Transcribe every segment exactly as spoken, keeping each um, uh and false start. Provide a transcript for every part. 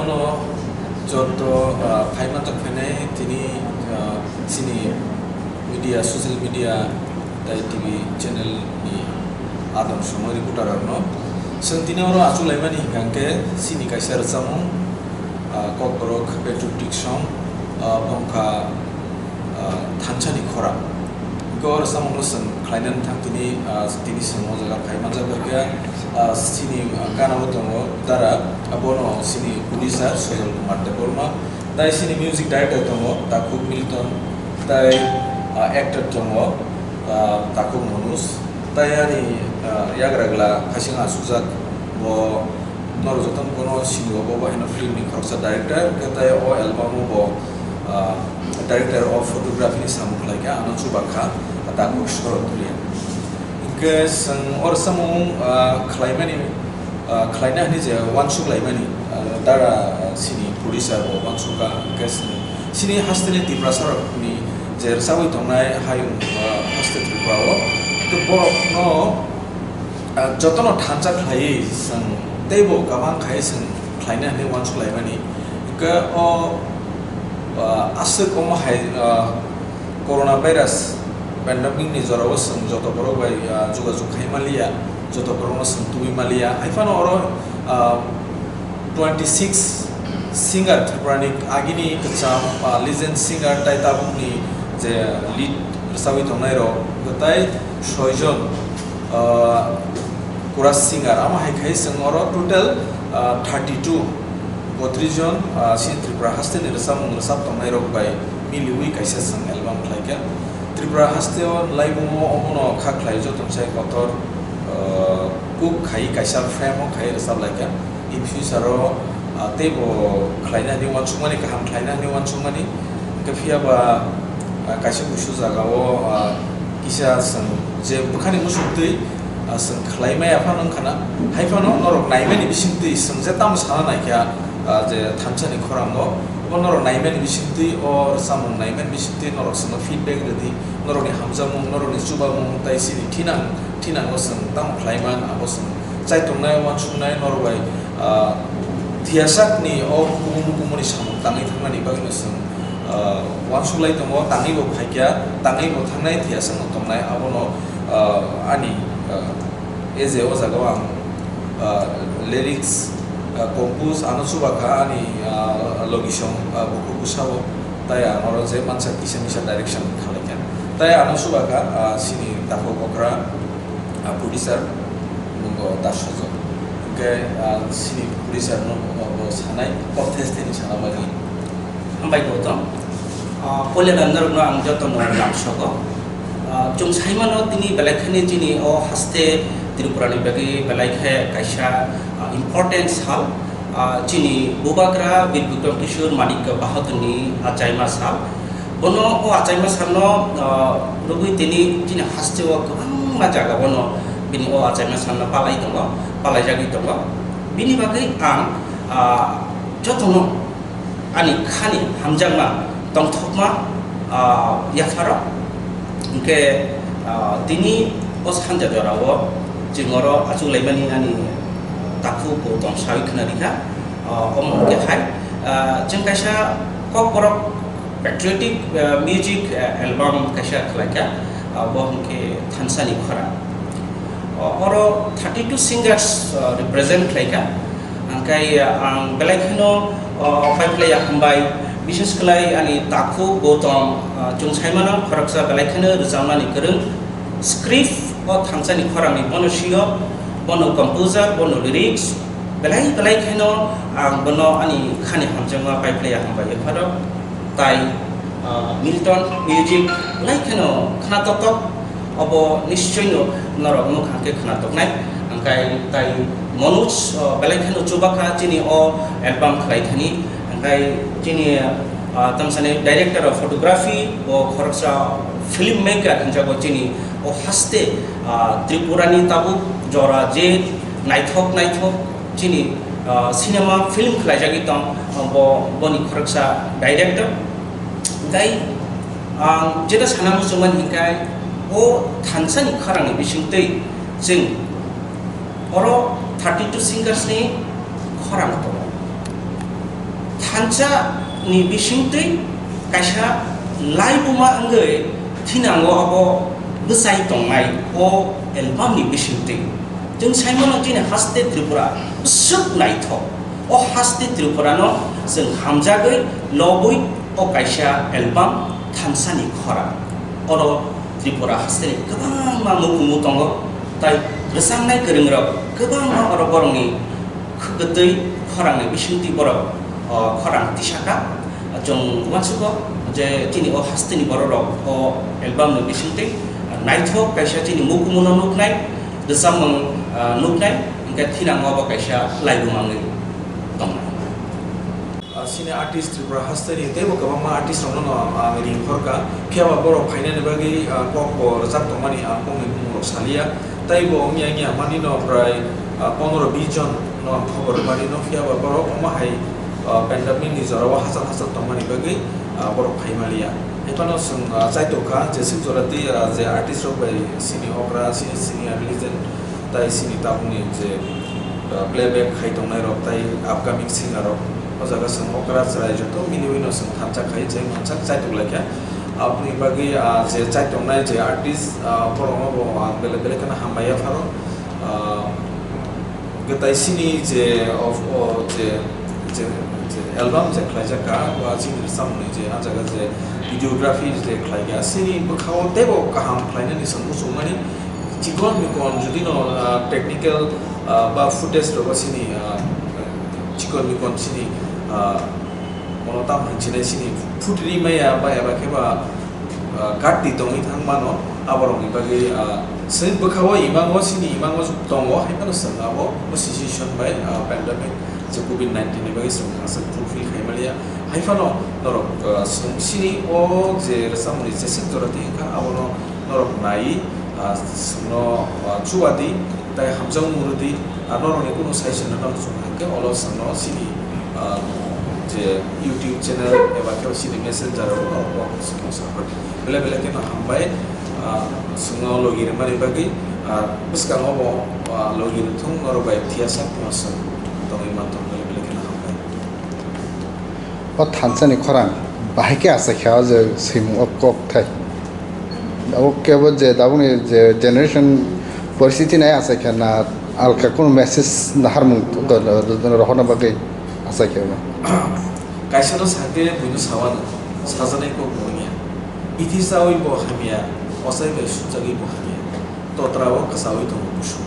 Joto, ah, phai manjak phainai tini, ah, chini media, social media, tai T V channel ni adon sono reporter rokno. Chwng tini oro achuk laimani hwnkha hwnkhe chini kaisa rwchapmung, ah, Kokborok patriotic song, ah, bongkha ah, thansa ni khorang. Hwnkhe o rwchapmungno chwng khlainani thang tini, ah, tini chwng o jaga phai manjak, hwnkhe, ah, chini, ah, gana o tongo Dara, abono chini producer Sojol Kumar Debbarma, tai chini music director tongo Takhuk Milton, tai, ah, actor tongo, ah, Takhuk Manoj, tai ani, ah, yagra gla phaising achukjak bo. Norok jotono bono sinio, bo bai haino film ni khoroksa director, hwnkhe tai o album o bo, ah, director of photography ni samung khlaikha, ano chubakha, Takhuk Shorod Reang. Hwnkhe chwng o rwchapmung, ah, khlaimani, ah, khlaina hwnwi je uansuk laimani, ah, Dara, ah, chini producer bo uansukha, hwnkhe chwng chini hasteni Tiprasa rokni je rwchapwi tongnai hayung, ah, haste Tripura o, hwnkhe borokno Ah, jotono thansa khlaiwi chwng teibo kwbang khai chwng khlaina hwnwi uansuk laimani. Hwnkhe o, ah, aswk omo hai, ah, corona virus pandemic ni jorao chwng joto borok bai, ah, jogajog khai manliya, joto borokno chwng tubui manliya. Hai phano oro, ah, twenty six singer Tripura ni agini kwcham, ah, legend singer tai tabukni je lead rwchapwi tongnai rok, tai soi jon, ah, chorus singer, amo hai khai chwng oro total, ah, thirty two, botris jon, ah, chini Tripura haste ni rwchapmung rwchap tongnai rok bai miliwi kaisa chwng album khlaikha. Tripura haste o laibung o omono kha khlai joto sai kotor, ah, kuk khai kaisa frame o khai rwchap laikha. In future o, ah, teibo khlaina hwnwi uansukmani, kaham khlaina hwnwi uansukmani. Hwnkhe phiya ba, ah, kaisa kuisu jaga o, ah, kisa chwng je bwkhani muchungtwi, ah, chwng khlai maya phano wngkha na, hai phano norok naimani bisingtwi chwng je tamo sana naikha, ah, je thansa ni khorang o, obo norok naimani bisingtwi, o rwchapmung naimani bisingtwi norok chwngno feedback rwdi, norokni hamjakmung, norokni chubamung, tai chini thinang, thinango chwng tamo khlaiman, abo chwng chaitongnai, uansuknai, norok bai, ah, thiyasakni o hukumu mukumuni samung tangwi thangmani bagwino chwng, ah, uansuk lai tongo, tangwi bo phaikha, tangwi bo thangnai, thiyasakno tongnai, abono, ah, ani, ah, A J o jaga o ang, ah, lyrics, ah, compose ano chubakha ani, ah, logisong, ah, bukhuk bwsao, tai ang oro je mansa kisa misa direction khalaikha. Tai ano chubakha, ah, chini Takhuk Okra, ah, producer, nungo Dasojo. Hwnkhe, ah, chini producer no bo sanai, contest ni sana bagwi. Hambai Gautam. Ah, puila norokno ang jotono lamsogo. Ah, chwng saimano tini belai khani chini o haste Tripura ni bagwi belai khe kaisa, ah, important sal. Ah, chini Bubagra Bir Bikram Kishore Manikya Bahadur ni achaima sal. Bono o achaima salno, ah, rwgwi tini chini haste o kwbangma jaga bono bini o achaima salno palai tongo, palai jagwi tongo. Bini bagwi ang, ah, jotono ani khani hamjakma tongthokma, ah, yapharo. Hwnkhe, ah, tini o sanja jorao chwng oro achuk laimani ani takhuk bo tong sawi khna rikha. Ah, omo hwnkhe hai, ah, chwng kaisa Kokborok patriotic, ah, music, ah, album kaisa khlaikha, ah, bo hwnkhe Thansa ni Khorang. O-, oro thirty two singers, ah, represent khlaikha. Hwnkhe, ah, ang belai kheno, ah, pai phlaiya hambai, bishes khlai ani takhuk Gautam, ah, chwng saimano khoroksa belai kheno rwchapnani kwrwng. Script o Thansa ni Khorang ni bono sio, bono composer, bono lyrics, belai belai kheno ang bono ani khani hamjakma pai phlaiya hambai phano. Tai, ah, Milton music belai kheno khna tok tok, obo nischoi no norok nukha khe khna toknai. Hwnkhe tai Manoj, ah, belai kheno chubakha chini o album khlai thani. Hwnkhe chini, ah, tamsani director of photography, bo khoroksa film maker hinjago chini o haste, ah, Tripura ni tabuk jora je naithok naithok chini, ah, cinema film khlaijagwi tong, ah, bo, boni khoroksa director. Tei ang jeta sana muchungmani hinkhe o Thansa ni Khorang ni bisingtwi chwng oro thirty two singers ni khorang tongo. Thansa ni bisingtwi kaisa laibuma wngwi thinango abo bwsai tongnai o album ni bisingtwi. Chwng sai mano chini haste Tripura bwswk naithok. O haste Tripura no chwng hamjagwi lobwi o kaisa album Thansa ni Khorang. Oro Tripura haste ni kwbangma mukumu tongo, tai rwchapnai kwrwng rok kwbangma oro borokni kwtwi khorang ni bisingtwi borok, o, khorang tisaka. Chwng uansugo je chini o haste ni borok rok o album ni bisingtwi naithok kaisa chini mukumu no nuknai, rwchapmung, ah, nuknai, hwnkhe thinango bo kaisa laibuma wngwi tongnai. Ah, chini artist Tripura haste ni teibo kwbangma artist rokno no ang ring khorka, phiya ba borok phainani bagwi, ah, kok bo rwchap tongmani ang kokni bumung rok saliya. Teibo wngya wngya manino prai, ah, pondro bis jon no ang khobor rwmani no, phiya ba borok omo hai, ah, pandemic ni jora o hachal hachal tongmani bagwi, ah, borok phai maliya. Hai phano chwng, ah, chaitok kha je swk jora twi, ah, je artist rok bai chini okra, chini senior legend, tai chini tabukni je, ah, playback khai tongnai rok tai upcoming singer rok, o jaga chwng okra chwrai joto miliwi no chwng thansa khai je mansak chaitok lai kha. Aboni bagwi, ah, je chaitok nai je artist, ah, borokno bo ang belai belai kheno hambai ya pharo. Ah, Gwtai sini je of, o je, je, je album je khlaijak kha, ba chini rwchapmung je ah jaga je videography je khlai kha, sini bwkhao teibo kaham khlainani chwng muchungmani chikon mikon jodi no, ah, technical, ah, ba footage rok sini, ah, chikon mikon sini, ah, mono tam hinchine sini phutri maya ba eba khe ba, ah, kat di tongwi thang mano, aborokni bagwi, ah, chwng bwkhao imango, chini imango tongo, hai phano chwng abo bo situation bai, ah, pandemic je covid nineteen ni bagwi chwng aswk fulfill khai maliya. Hai phano norok, ah, chwng chini o je rwchapmani jeswk jora twi wngkha, abono norok nai, ah, chwngno, ah, chuba di. Tai hamjakmung rwdi, ah, norokni kunu suggestion no chwng hwnkhe olo chwngno chini, ah, je YouTube channel eba khe chini messenger o norok kok chwngno sa hor. Belai belai kheno hambai, ah, chwngno logi rwmani bagwi, ah, bwskango bo, ah, logi rwthung norok bai phiya sak phano chwng tongwi manthok belai belai kheno hambai. O thansa ni khorang bahai khe achai kha o je swimung o kok thai. Abo kebo je tabukni je generation poristiti nai achai kha na alka kunu message naharmung rohorna bagwi achai kha o. Kaisa no sakhe buino sawano, sajaknai kok bo wngya. Bithi chawi bo hamya, ochai bai sujagwi bo hamya. Totra o kwchawi tongo busu.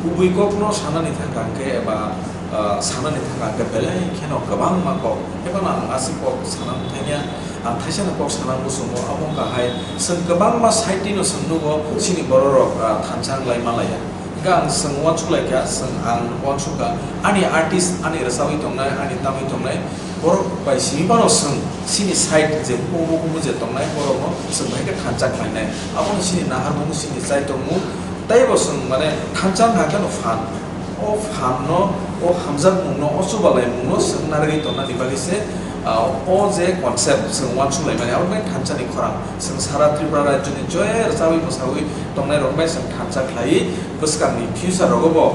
Kubui kokno sanani thangkha hwnkhe eba, ah, sanani thangkha hwnkhe belai kheno kwbangma kok. Haiphano ang aswk kok sana thangya, ang thaisano kok sana muchungo, abo wngkha hai chwng kwbangma side no chwng nugo chini borok rok, ah, thansa wng lai malaya. Hwnkhe ang chwng uansuk lai kha, chwng ang uansuk kha, ani artist, ani rwchapwi tongnai, ani tamwi tongnai, borok bai simi phano chwng chini side je bukumu bukumu je tongnai borokno chwng bai khe thansa khlainai. Abono chini naharmung, chini chaitokmung, teibo chwng mane thansa wngkha kheno phan. O phan no, o hamjakmung no, o chubalaimung no chwng narwgwi tongna ni bagwi se, ah, o je concept chwng uansuk lai mani, abo bai thansa ni khorang. Chwng sara Tripura rajyo ni je rwchabwi mwsawi tongnai rok bai chwng thansa khlaiwi bwskang ni future rogo bo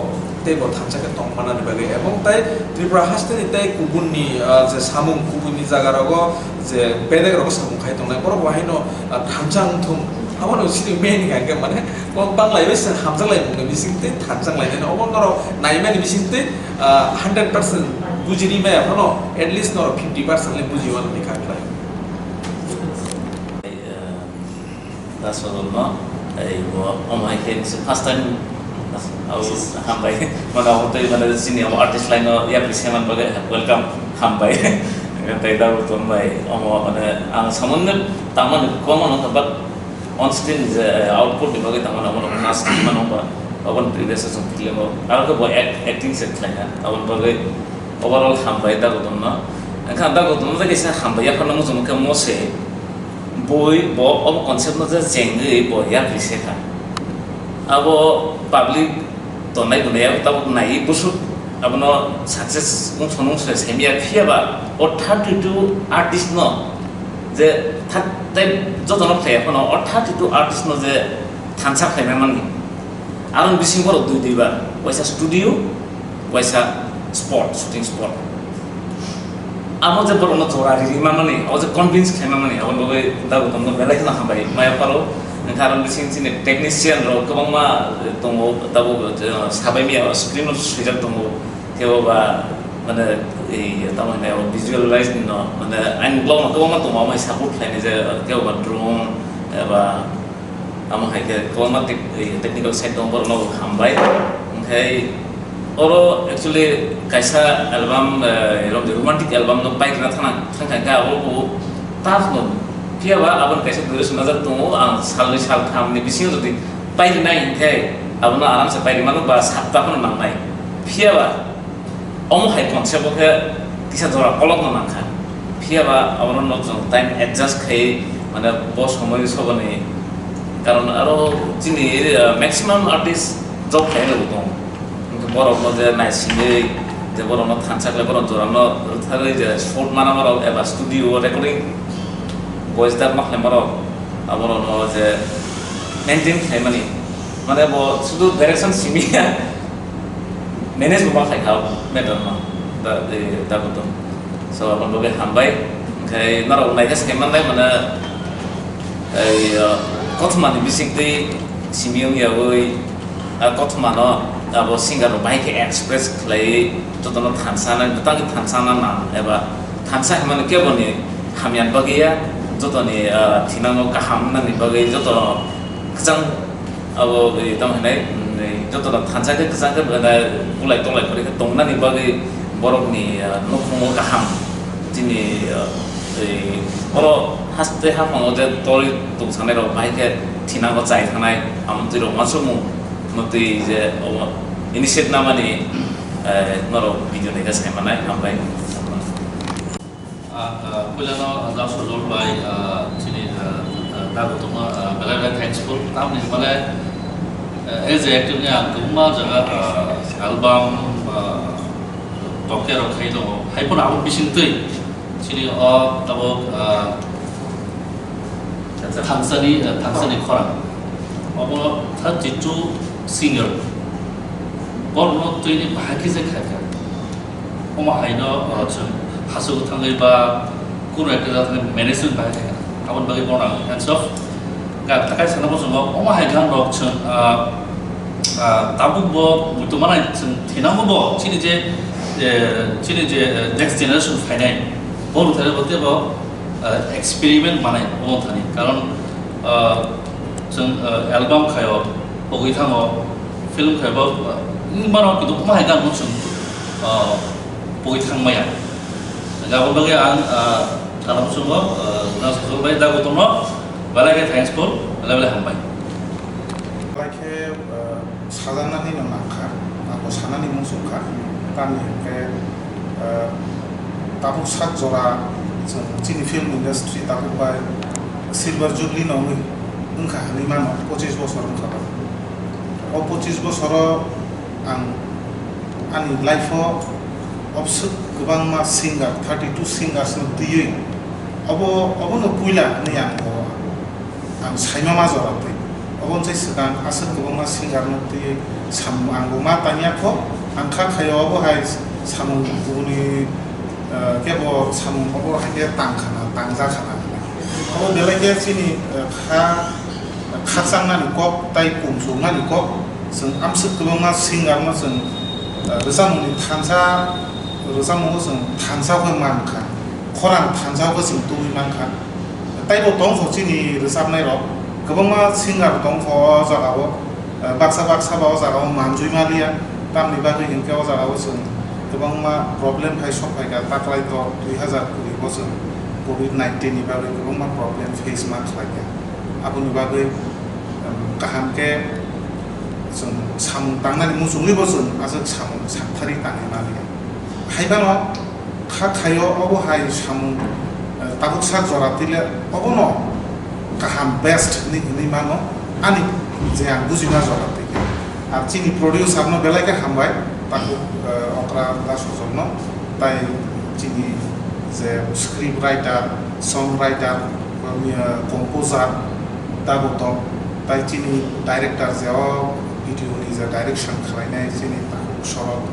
tei bo thansa khe tong manani bagwi, ebong tei Tripura haste ni tei kubun ni, ah, je samung, kubun ni jaga rogo je bedek rogo samung khai tongnai, borok bo haino, ah, thansa wng thung. Abono chini main hwnkha khe mane o Bangla bai chwng hamjak lai mungni bising tei thansa lai nai, obo norok nai mani bising tei, ah, hundred percent bujiri maya phano at least norok fifty percent le buji mano ni kha khlai. Dasorno, tei bo omo hai khe nisi first time, au, hambai, mane omo tei mane chini omo artist line o yapri seman bagwi welcome, hambai. Tei Daru Tom bai, omo mane ang samunno tangmani kwbangma nukha, but on screen je output ni bagwi tangmani omo nas mano ba, obo previous season film o, aro khe bo act-, acting se khlaina, aboni bagwi overall hambai Daru Tom no. Wngkha Daru Tom no kisa hambai yapharna muchungma khe mo se, Bui bo obo concept no je chengwi bo yapri se kha. Abo public tongnai tongnai abo tabuk naiwi busuk abono success wng thung wng se semiya, phiya ba o thirty two artist no je thir-, tei jotono khlaiya phano o thirty two artist no je thansa khlaimani. Aroni bisingo borok dui dui ba, waisa studio, waisa spot, shooting spot. Amo je borokno jora riri mamani, abo je convince khlai mamani, aboni bagwi Dagotomno belai kheno hambai maya pharo. Hwnkhe aro bising chini technician rok kwbangma tongo, tabuk, eh, sabai maya screen o swijak tongo, kebo ba, mane, ei, tamo hinai abo visualize ni no, mane, ani blog no kwbangma tongo, amo support khlainai je, kebo ba drone, eba, Amo hai khe kwbangma tech-, eh, technical side tongo, borokno bo hambai. Hwnkhe oro actually kaisa album, eh, rom-, romantic album no pai rwna thangna, thangkha khe abo bo tough no. Phiya ba aboni kaisa duration najak tongo, ang salnwi salthamni bisingo jodi pai rwnai hwnkhe abono aramse pai rwmano ba sapta phano nangnai. Phiya ba Omo hai concept o khe kisa jora kolokno nangkha. Phiya ba abono no chwng time adjust khai, mane, bo somoi soboni karon aro chini, eh, maximum artist job khai rok tong. Hwnkhe borok no je naisingwi, je borok no thansa khlai, borok jora no rwtharwi je shoot mana borok eba studio recording voice dub ma khlai borok, aborok no je maintain khlai mani. Mane bo sudu direction simi ya. Manage bo ma khlai kha matter no, da, eh, da kutung. So, aboni bagwi hambai. Hwnkhe norok naikhe se manlai mane, ei, uh, kothoma ni bising twi simi wng yawi, ah, kothoma no abo singer rok bahai khe express khlai, jotono thansa na, bwtang thansa na nang, eba thansa hwnmani kebo ni hamya bagwi ya, jotoni, ah, thinango kaham nani bagwi joto kwchang Abo, eh, tamo hinai, mm, eh, joto no thansa khe, kwchang khe, eh, bulai tolai kwrwi khe tongnani bagwi borokni, eh, nukhungo kaham. Chini, eh, eh, oro haste haphango je tolwi tongsanai rok bahai khe thinango chai thanai, amo twi rok uansukmung no twi je omo initiate namani, eh, norok video naikhe sai manai, hambai. Ah, ah, puilano, ah, Dr. Sojol bai, ah, chini, ah, ah, dago tongma, ah, belai belai thankful. Tamni hwnmale, ah, as a actor ni ang kwbangma jaga, ah, album, ah, tongkhe rok khai tongo. Hai phano abo bising twi chini o tabuk, ah, thansani, ah, thansani khorang. Obo thirty two singer. Borokno twini bahai khe je khaikha. Omo haino, uh, chwng hasuk thangwi ba kunu ekta jaga thangwi management bahai khaikha. Aboni bagwi bono ang hands off. Ga thakai sana bo chwngo, omo hai gan rok chwng, uh, uh, tabuk bo muitu manai chwng thinango bo chini je, eh, chini je, eh, next generation phainai bo rwthaino bo teibo, uh, experiment manai omo thani. Karon, uh, chwng, uh, album khaio, pogwi thango, film khaio, uh, wngmano kintu omo hai gan bo chwng, uh, pogwi thang maya. Aboni bagwi ang, ah, sana muchungo, ah, Guna Sojol bai dago tongno, belai khe thanks kho, belai belai hambai. Belai khe, ah, sajaknani no nangkha, abo sanani muchungkha, tamni hwnkhe, ah, tabuk sak jora chwng chini film industry tabuk bai silver jubilee no wngwi wngkha hinwi mano, pochis bosor wngkha ba. O pochis bosoro Ang ani life-o obswk kwbangma singer, thirty two singers-no twiwi obo, obono puila hwnwi ang bo, ang saima ma jora twi. Obo wngchai swkang aswk kwbangma singer-no twiwi samung ang bo ma tangya kho, ang kha khaio obo hai samung kubuni, eh, kebo samung obo hai khe tang khana, tang ja khana hwnwi. Obo belai khe chini, eh, kha, khakchang nani kok tai kumsuk nani kok. Chwng amswk kwbangma singer no chwng, eh, rwchapmung ni thansa, rwchapmung o chwng thansa khe man kha, khorang thansa khe chwng tubui man kha. Taibo tong kho chini rwchapnai rok, kwbangma singer tong kho o jaga o, eh, baksa baksa ba o jaga o manjui ma liya, tamni bagwi hinkhe o jaga o chwng kwbangma problem hai sok phai kha, taklai to dui hazar kuri bo chwng covid nineteen ni bagwi kwbangma problem face ma khlai kha. Aboni bagwi, um, kaham khe chwng samung tangnani muchungwi bo chwng aswk samung sakthari tangwi maliya. Hai phano kha khaio obo hai samung, uh, tabuk sak jora twi le obono kaham best hwnwi hwnwi mano ani je ang bujima jora twi khe. Ar chini producer no belai khe hambai, tabuk, uh, okra da sojol no, tai chini je script writer, song writer, Composer Dagotom, tai chini director je o video ni je direction khlainai chini takhuk Sorot,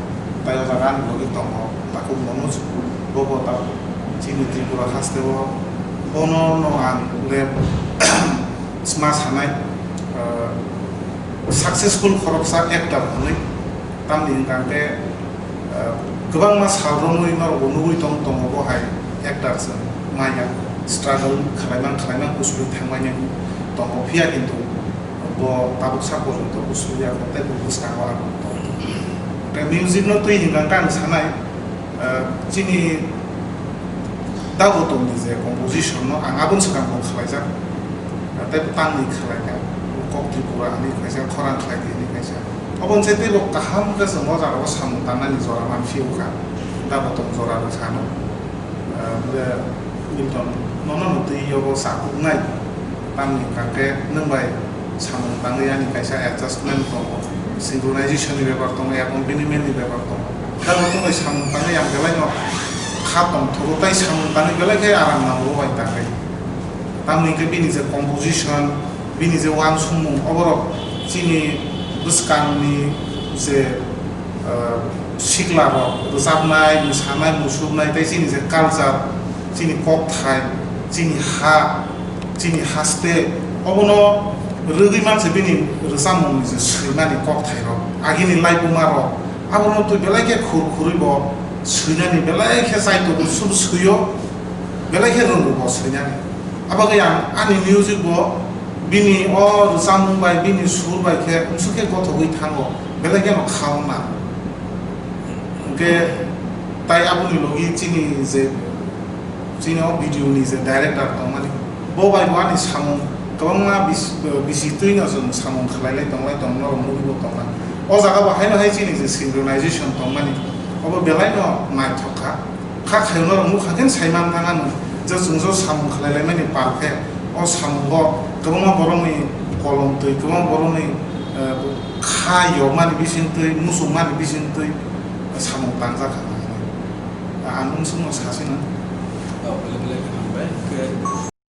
tai o jaga ani logi tongo takhuk Manoj, bo bo ta Chini Tripura hasteo bono no ang le sma sanai, ah, successful khoroksa actor hwnwi. Tamni hwnkha hwnkhe, ah, kwbangma sal romwi norokbo nugwi tong, tongo bo hai actor se maya struggle khlaimang khlaimang kusurwi thangmani tongo, phiya kintu bo tabuk sa porjonto kusurwi ya tei bo bwskango ang tong. Hwnkhe music no twi hwnkha hwnkhe ang sanai, ah, chini Dagotomni je composition no ang aboni swkang bo khlaijak, tei tangwi khlaikha, kok Tripura hinwi kaisa, khorang khlai di hinwi kaisa. Obo se teibo kaham khe chwng o jaga o samung tangnani jora manphiyo kha, Dagotom jora rwkha no. Ah, bole Milton, nono no twi yogo sakuknai, tamni hwnkha khe nwng bai samung tangwi ani kaisa adjustment tongo, synchronization ni bepar tongo, accompaniment ni bepar tongo. Dagotom bai samung tangwi ang belai no kha tongthogo, tei samung tangwi belai khe aram nango bo bai tangwi. Tamni hwnkhe bini je composition, bini je uansukmung, oborok chini bwskangni je, ah, siklarok rwchapnai, mwsanai, musuknai, tei chini je culture, chini kokthai, chini ha, chini haste, obono rwgwi manse bini rwchapmungni je swimani kokthairok, agini laibumarok, abono twi belai khe khur khurwi bo swinani belai khe chaitogo, sub swio, belai khe rwngo bo swinani. Abagwi ang ani music bo bini o rwchapmung bai, bini sur bai khe mswk khe gothogwi thango, belai kheno kha wngna. Hwnkhe tai aboni logi chini je, chini o video ni je director tongmani, bo bai bo ani samung kwbangma bis-, bisi twi no chwng samung khlai lai tong lai tong, norok nugwi bo tong lai. O jaga bo haino hai chini je synchronization tongmani, obo belai no naithok kha. Kha khayo norok nukha khe sai man thang ano je chwng jo samung khlai lai mani pal khe, o samungo kwbangma borokni kolom twi, kwbangma borokni, eh, kha yokmani bising twi, muchungmani bising twi samung tangjak kha. Ang wng swngo sasi no. Oh, belai belai khe hambai. Khe